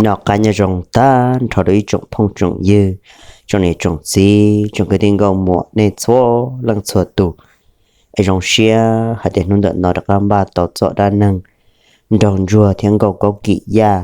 Noj qab nyob zoo tag nrho rau ib tsoom phooj tsoom ywg, tsoom niam tsoom txiv, tsoom kwv tij nkauj muam nej txhua leej txhua tus. Es zoo siab hais tias hnub ntawm no rov qab npaj tau txoj dab neeg Nraug Ntsuag thiab Nkauj Kaub Kim Yaj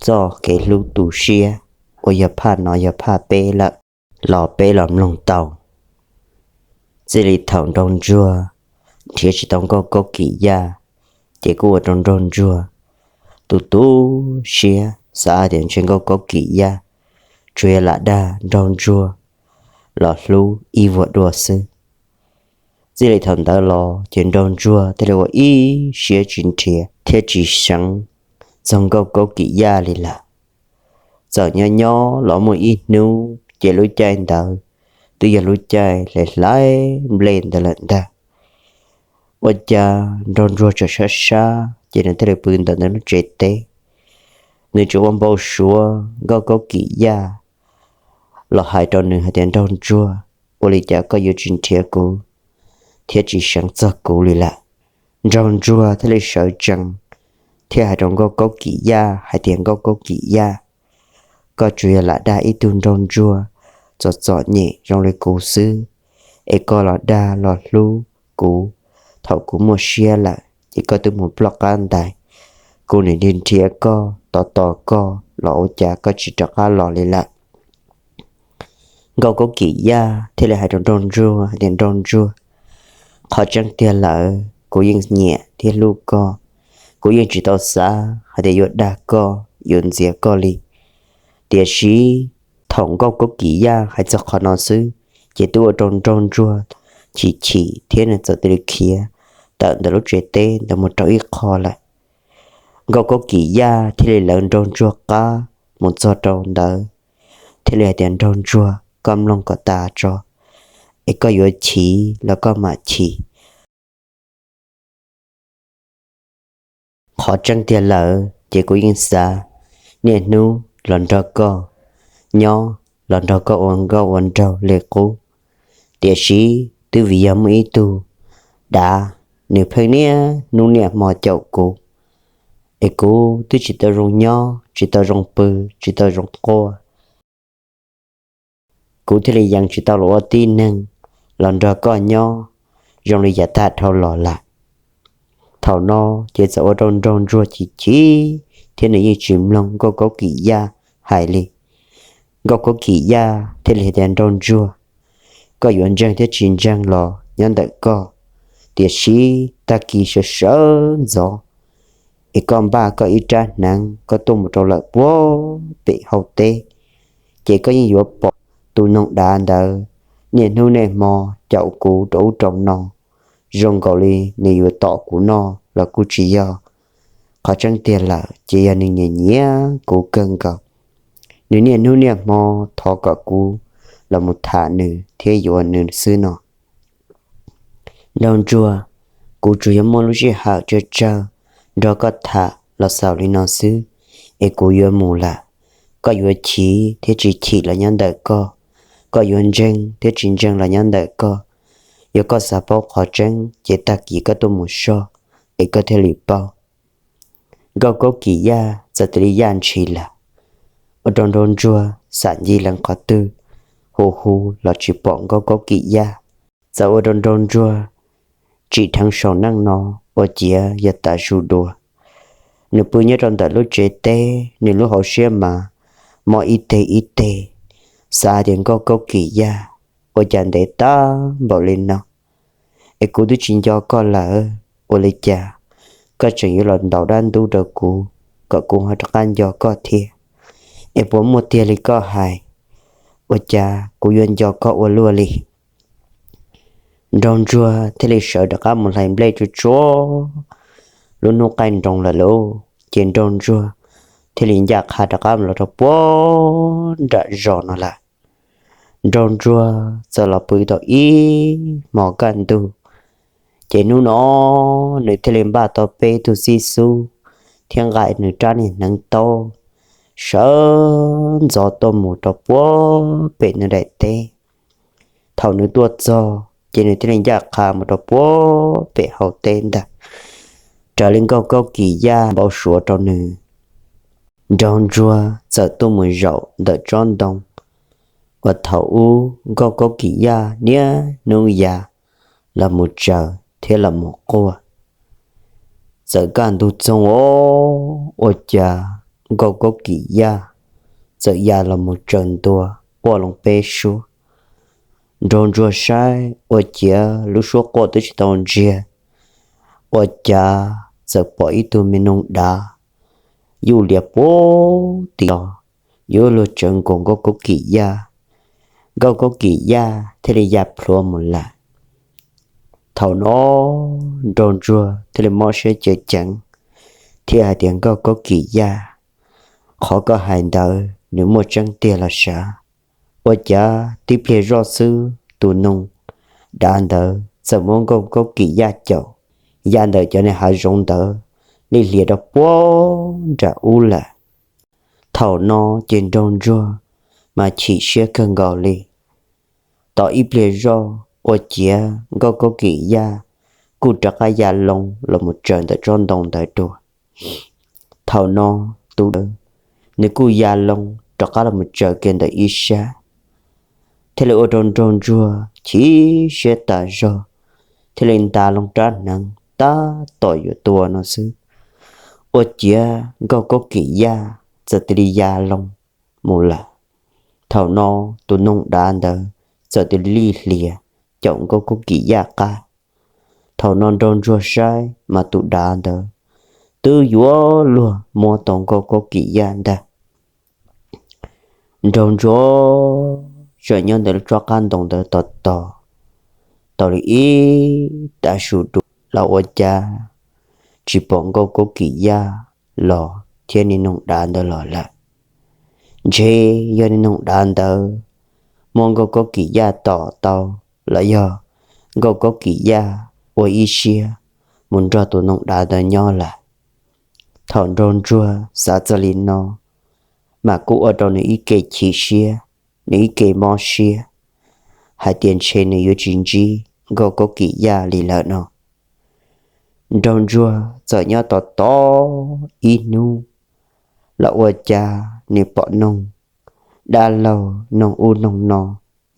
txoj kev hlub tu siab uas yog phaj no yog phaj peb lawm, los peb los mloog tau. Txij li thaum Nraug Ntsuag nrhiav tsis tau Nkauj Kaub Kim Yaj, ces kuj ua rau Nraug Ntsuag tu tu siab xav hais tias ntshe Nkauj Kaub Kim Yaj tsuas yog lam dag Nraug Ntsuag los hlub ib vuag dua xwb. Txij li thaum ntawd los ces Nraug Ntsuag thiaj li ua ib siab tsis nrhiav thiab tsis seev txog Nkauj Kaub Kim Yaj li lawm. Txawm nyob nyob los muaj ib hnub ces lub caij ntawd twb yog lub caij hlais hlais nplej ntawd lawm ntag. Ua cas Nraug Ntsuag tseem sab sab ces nws thiaj li pw ntawm nws lub tsev teb. Nws tseem ua npau suav Nkauj Kaub Kim Yaj los hais rau nws hais tias, Nraug Ntsuag, ua li cas koj yuav tsis nrhiav kuv thiab tsis seev txog kuv li lawm? Nraug Ntsuag thiaj li sawv tsees thiab hais rau Nkauj Kaub Kim Yaj hais tias, Nkauj Kaub Kim Yaj, koj tsuas yog lam dag ib tug nraug ntsuag txom txom nyem zoo li kuv xwb, es koj los dag los hlub kuv thaum kuv muaj siab lawm ces koj twb mus ploj qab ntais. Kuv nim nrhiav koj tos tos koj los ua cas koj tsis rov qab los li lawm? Nkauj Kaub Kim Yaj thiaj li hais rau Nraug Ntsuag hais tias, Nraug Ntsuag, qhov tseeb tiag lawm kuv yeej nyiam thiab hlub koj. Kuv yeej tsis tau xav hais tias yuav dag koj yuav ntxias koj li. Tiam sis thaum Nkauj Kaub Kim Yaj hais txog qhov no xwb, ces twb ua rau Nraug Ntsuag chim chim thiab nws txawm cia li khiav tawm ntawm lub tsev teb ntawd mus rau ib qho lawm. Nkauj Kaub Kim Yaj thiaj li lawv Nraug Ntsuag qab mus txog rau ntawd, thiaj li hais tias, Nraug Ntsuag, koj mloog kom tas tso, es koj yuav chim los koj mam chim. Qhov tseeb tiag lawm ces kuv yeej xav niaj hnub los nrog koj nyob, los nrog koj ua nkauj ua nraug li qub. Tiam sis twb vim yog muaj ib tug dav, nws pheej niaj hnub niaj hmo caum kuv, es kuv twb tsis tau zoo nyob, tsis tau zoo pw, tsis tau zoo quaj. Kuv thiaj li yees tsis tau los ua tib neeg los nrog koj nyob zoo li yav tag dhau los lawm. Thaum no ces txawm ua rau Nraug Ntsuag chim chim thiab nws yeej tsis mloog Nkauj Kaub Kim Yaj hais li. Nkauj Kaub Kim Yaj thiaj li hais tias, Nraug Ntsuag, koj yuav ntseeg thiab tsis ntseeg los nyob ntawm koj, tiam sis tag kis sawv sawv ntxov es koj npaj koj ib rab hneev koj tuaj mus rau lawm puag pem hauv teb, ces koj yeej yuav pom tus noog dav ntawd niaj hnub niaj hmo caum kuv rau ub rau no, zoo nkaus li nws yuav tom kuv noj los kuj tsis yog. Qhov tseeb tiag lawm ces yog nws nyiam nyiam kuv kawg nkaus. Nws niaj hnub niaj hmo thov kom kuv los mus tham nws thiab yuav nws xwb no. Nraug Ntsuag, kuv tsuas yog muaj lub sij hawm tsawg tsawg nrog koj tham los xaus li no xwb, es kuv yuav mus lawm. Koj yuav chim thiab tsis chim los nyob ntawm koj, koj yuav ntseeg thiab tsis ntseeg los nyob ntawm koj. Yog koj xav paub qhov tseeb ces tag kis koj tuaj mus soj es koj thiaj li paub. Nkauj Kaub Kim Yaj txawm cia li yaj ntshis lawm, ua rau Nraug Ntsuag xam ncig lees qhov twg hu hu los tsis pom Nkauj Kaub Kim Yaj. Txawm ua rau Nraug Ntsuag tsim dheev saum neej no ua ciav yog tav su dua. Nws pw nyob rau ntawm lub tsev teb, nws lub hauv siab mas mob ib teg ib teg, xav hais tias Nkauj Kaub Kim Yaj, ua cas ntev tag npaum li no es kuv twb tsis nco koj lawm, ua li cas koj tseem yuav los ntaus dab ntub rau kuv kom kuv ho rov qab nco koj thiab? Es puas muaj tiag li koj hais? Ua cas kuv yuav nco koj ua luaj li? Nraug Ntsuag thiaj li sawv rov qab mus hlais nplej tsuag tsuag. Lub hnub qaij nroos lawm lauj, ces Nraug Ntsuag thiaj li ncaj qha rov qab mus los rau puag nram zos no lawm. Nraug Ntsuag txawm los pw tau ib hmos kaj ntug, ces hnub no nws thiaj li npaj tau peb tug xib xub thiab nqa nws rab niag hneev taub sawv ntxov tuaj mus rau puag pem nws daim teb. Thaum nws tuaj txog ces nws thiaj li ncaj qha mus rau puag pem hauv teb ntag, raws li Nkauj Kaub Kim Yaj npau suav rau nws. Nraug ntsuag txawm tuaj mus zaum ntawm tsob ntoo uas thaum ub Nkauj Kaub Kim Yaj niaj hnub ya los mus tsaws thiab los mus quaj. Txawm kaj ntug txoog os, ua cas Nkauj Kaub Kim Yaj txawm ya los mus tsaws ntua quaj loo peb suab. Nraug ntsuag saib ua ciav lub suab quaj twb tsis tau ntsiag, ua cas txawm pom ib tug me noog dav yuj lias puag tim los yuav luag tsawv nkaus Nkauj Kaub Kim Yaj. Nkauj Kaub Kim Yaj thiaj li ya plhuav mus lawm. Thaum no nraug ntsuag thiaj li mob siab ceev ceev thiab hais tias, Nkauj Kaub Kim Yaj, qhov koj hais ntawd nws muaj tseeb tiag los sav? Ua cas tib pliag zoj xwb tus noog dav ntawd txawm muab Nkauj Kaub Kim Yaj caum ya ntawm cov niag hav zoov ntawd li hlias rau puag nram ub lawm. Thaum no ces nraug ntsuag mas chim siab kawg nkaus li. Tos ib pliag zoj ua ciav Nkauj Kaub Kim Yaj kuj rov qab ya loo los mus tsaws ntawm tsob ntoo ntawd dua. Thaum no tus ntawd nws kuj ya loo rov qab los mus tsaws kiag ntawm ib sab, thiaj li ua rau nraug ntsuag chim siab tas zog, thiaj li nta loo rab hneev tab tom yuav tua no xwb, ua ciav Nkauj Kaub Kim Yaj txawm cia li ya loo mus lawm. Thaum no tus noog dav ntawd txawm cia li hlias caum Nkauj Kaub Kim Yaj qab. Thaum no nraug ntsuag saib mas tus dav ntawd twb yuav luag muab tau Nkauj Kaub Kim Yaj ntag. Nraug ntsuag tseem nyob ntawm lub tsob qab ntoo ntawd tos tos tau li ib tav su dua los ua cas tsis pom Nkauj Kaub Kim Yaj los thiab niag noog dav ntawd los lawm. Ntshe yog niag noog dav ntawd muab Nkauj Kaub Kim Yaj tom tau, los yog Nkauj Kaub Kim Yaj ua ib siab mus nrog tus noog dav ntawd nyob lawm. Thaum nraug ntsuag xav txog li no, mas kuj ua rau nws ib ke chim siab, nws ib ke mob siab, hais tias ntshe nws yuav tsis ntsib Nkauj Kaub Kim Yaj li lawm no. Nraug ntsuag txawm nyob tos tos ib hnub los ua cas nws pom noog dab laug noog ub noog no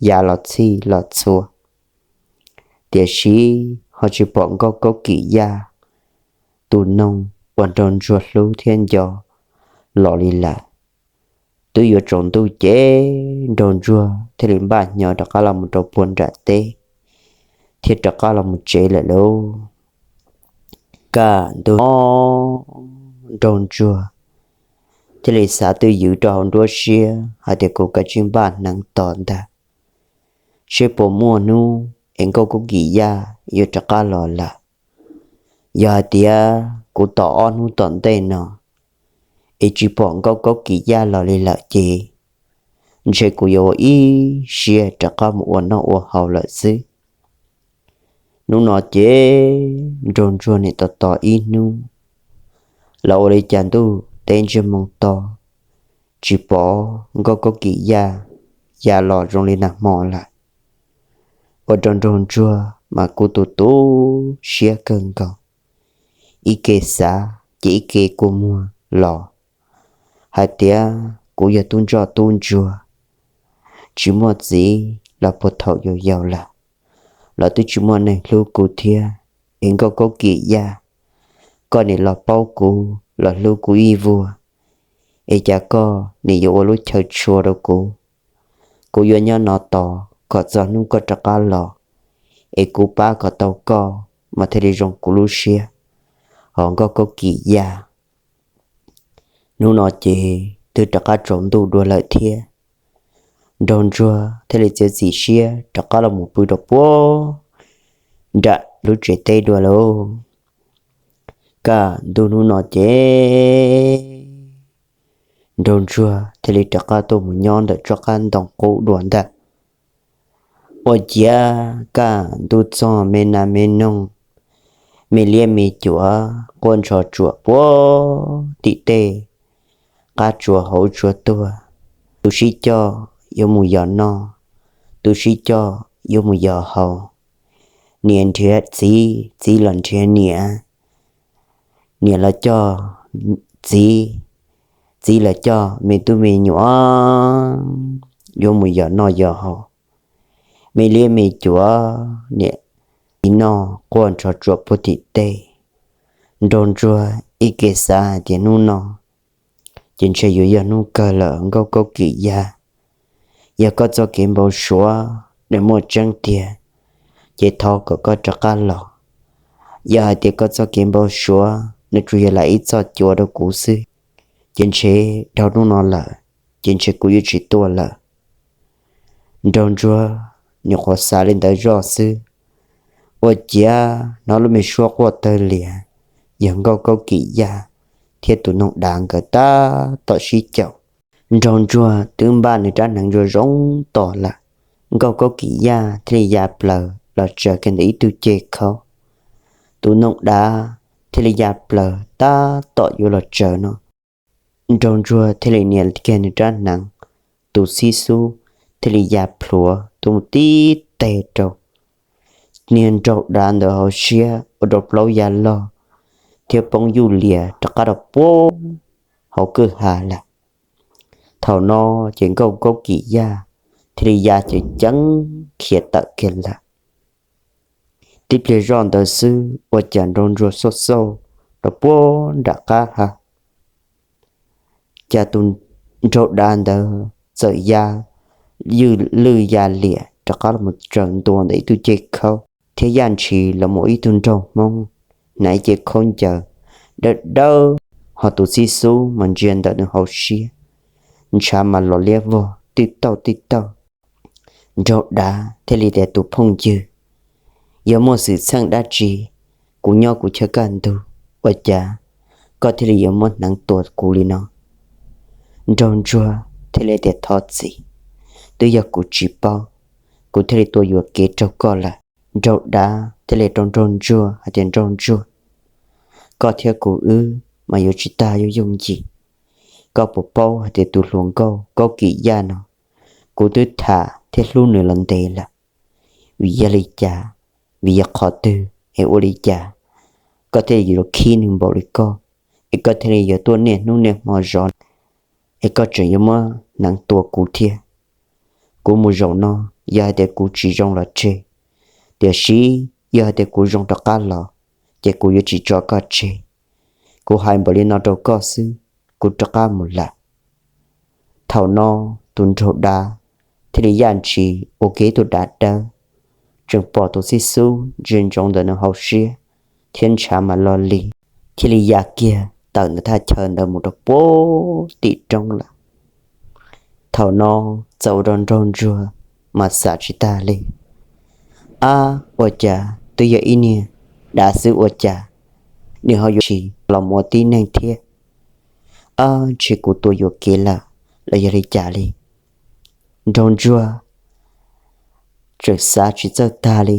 ya los txhij los txhua, tiam sis ho tsis pom Nkauj Kaub Kim Yaj tus noog uas nraug ntsuag hlub thiab nco los li lawm. Twb yuav tsaus ntuj ces nraug ntsuag thiaj li npaj hnyo rov qab los mus rau puag nram teb thiab rov qab los mus tsev lawm lauj. Kaj ntug no nraug ntsuag thiaj li xav twj ywm rau hauv nruab siab hais tias kuv kav tsij npaj hneev tos ntag, seb puas muaj hnub es Nkauj Kaub Kim Yaj yuav rov qab los lawm. Yog hais tias kuv tos ob hnub tom ntej no es tsis pom Nkauj Kaub Kim Yaj los li lawm ces ntshe kuv yuav ua ib siab rov qab mus ua noj ua haus lawm xwb. Hnub no ces nraug ntsuag nim tos tos ib hnub los ua li cas ntuj teb ntsiag moo to, tsis pom Nkauj Kaub Kim Yaj ya los zoo li nag hmo lawm. Ua rau nraug ntsuag mas kuj tu tu siab kawg nkaus, ib ke xav ces ib ke kua muag los hais tias kuv yog tub ntsoj tub ntsuag, tsis muaj txiv los puag thaum yau yau lawm, los twb tsis muaj neeg hlub kuv thiab. Es Nkauj Kaub Kim Yaj, koj nim los paub kuv los hlub kuv ib vuag, es cas koj nim yuav ua lub chaw tshua rau kuv? Kuv yuav nyob no tos kom txog hnub koj rov qab los, es kuv pab kom tau koj mas thiaj li zoo kuv lub siab. Hos Nkauj Kaub Kim Yaj, hnub no ces twb rov qab tsaus ntuj dua lawm thiab. Nraug ntsuag thiaj li txiav txim siab rov qab los mus pw rau puag nram lub tsev teb dua lauj. Kaj ntug hnub no ces nraug ntsuag thiaj li rov qab tuaj mus nyob ntawm tsob qab ntoo qub dua ntag. Ua ciav kaj ntug txog me nas me noog, me liab me cuam quaj ntsho tsuam puag tim tej, qab tsuas hauv tsuas tuag. Tus sib coj yuav mus yos noj, tus sib coj yuav mus yos haus. Niam nrhiav txiv, txiv los nrhiav niam, niam los coj txiv, txiv lawv coj me tub me nyuam yuav mus yos noj yos haus, me liab me cuam niam txiv noj quaj nrov tsuas puag tim teb. Nraug ntsuag ib ke xav hais tias hnub no ces ntshe yuav yog hnub kawg lawm Nkauj Kaub Kim Yaj. Yog koj txoj kev npau suav nws muaj tseeb tiag, ces thov kom koj rov qab los. Yog hais tias koj txoj kev npau suav nws tsuas yog lam ib txoj cuav rau kuv xwb, ces ntshe dhau hnub no lawm ces ntshe kuv yuav tsis tuaj lawm. Nraug ntsuag nyuam qhuav xav li ntawd zoj xwb, ua ciav hnov lub me suab quaj tawg lias, yog Nkauj Kaub Kim Yaj thiab tus noog dav nkawd tab tom sib caum. Nraug ntsuag twb npaj nws rab hneev zoo zoo tos lawm. Nkauj Kaub Kim Yaj thiaj li ya plaws los tsaws kiag ntawm ib tug ceg khaub. Tus noog dav thiaj li ya plaws tab tom yuav los tsaws no. Nraug ntsuag thiaj li nias kiag nws rab hneev, tus xib xub thiaj li ya plhuav tuaj mus tib teg rau niag nraug dav ntawd hauv siab ua rau plaub ya log thiab poob yuj lias rov qab rau puag hauv kwj ha lawm. Thaum no ces Nkauj Kaub Kim Yaj thiaj li ya ceev ceev khiav tawm kiag lawm. Tib pliag zoj ntawd xwb ua cas nraug ntsuag xauj xauj rau puag nram qab ha, cas tus nraug dav ntawd txawm ya ywj lwj ya liam rov qab los tsaws ntua ntawm ib tug ceg khaub thiab yaj ntshis los mus ib tug nraug hmoob hnav ib ce khaub ncaws dawb dawb, ho tus xib xub mas ntsia ntawm nws hauv siab, ntshav mas los liab vog tij tauj tij tauj. Nraug dav thiaj li tias, tus phooj ywg, yog muaj xwm txheej dab tsi, kuv nyob kuv chaw kaj ntug, ua cas koj thiaj li yuav muab hneev tua kuv li no? Nraug ntsuag thiaj li tias, thov txim, twb yog kuv tsis paub, kuv thiaj li tua yuam kev raug koj lawm. Nraug dav thiaj li rau nraug ntsuag hais tias, nraug ntsuag, koj thiab kuv wb mas yuav tsis tag yooj yooj yim. Koj puas paub hais tias tus hluas nkauj Kaub Kim Yaj no, kuv twb tham thiab hlub nws los ntev lawm, vim yog li cas, vim yog qhov twg es ua li cas koj thiaj yuav khib nws npaum li koj, es koj thiaj li yuav tuaj niaj hnub niaj hmo zov, es koj tseem yuav muab hneev tua kuv thiab? Kuv mus zaum no, yog hais tias kuv tsis zoo los tseg, tiam sis yog hais tias kuv zoo rov qab los, ces kuv yuav tsis tso koj tseg. Kuv hais npaum li no rau koj xwb, kuv rov qab mus lawm. Thaum no tus nraug dav thiaj li yaj ntshis ua kiag ib tug dav dawb, tseem pom tus xib xub ntsia ntsoov ntawm nws hauv siab, thiab ntshav mas lo li, thiaj li ya kiag tawm ntawm thaj chaw ntawd mus rau puag tim roob lawm. Thaum no txawm ua rau nraug ntsuag mas xav tsis tag li, ab, ua cas twb yog ib niag dav xwb ua cas nws ho yuav tsis los mus ua tib neeg thiab? Ab, ntshe kuv tua yuam kev lawm los yog li cas li? Nraug ntsuag tseem xav tsis txawj tag li,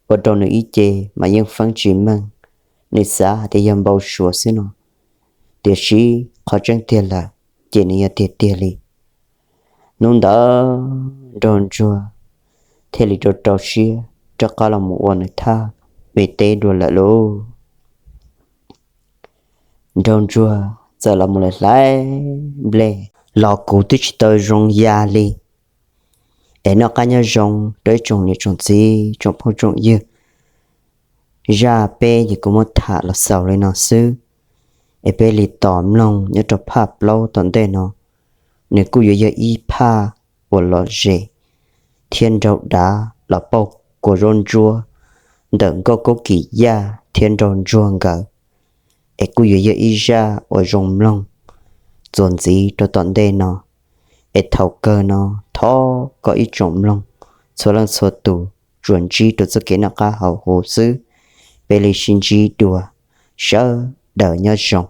ua rau nws ib ce mas yeej feeb tsis meej. Nws xav hais tias yog npau suav xwb no, tiam sis qhov tseeb tiag lawm ces nws yog tiag tiag li. Hnub ntawd nraug ntsuag thiaj li rau rau siab rov qab los mus ua nws thaj me teb dua lawm lauj. Nraug ntsuag txawm los mus lawm hlais nplej los kuv twb tsis tau zoo ya li. Es noj qab nyob zoo rau ib tsoom niam tsoom txiv tsoom phooj tsoom ywg. Zaj peb ces kuv muab tham los xaus li no xwb, es peb li tos mloog nyob rau phaj plaub tom ntej no. Nws kuj yuav yog ib phaj uas lom zem thiab nraug dav los pauj kua zaub ntsuab ntawm Nkauj Kaub Kim Yaj thiab nraug ntsuag nkawd, es kuj yuav yog ib zaj uas zoo mloog txuas ntxiv rau tom ntej no. Es thaum kawg no thov kom ib tsoom mloog txhua leej txhua tus tsuas ntsib rau txoj kev noj qab haus huv xwb. Peb li sib ntsib dua, sawv daws nyob zoo.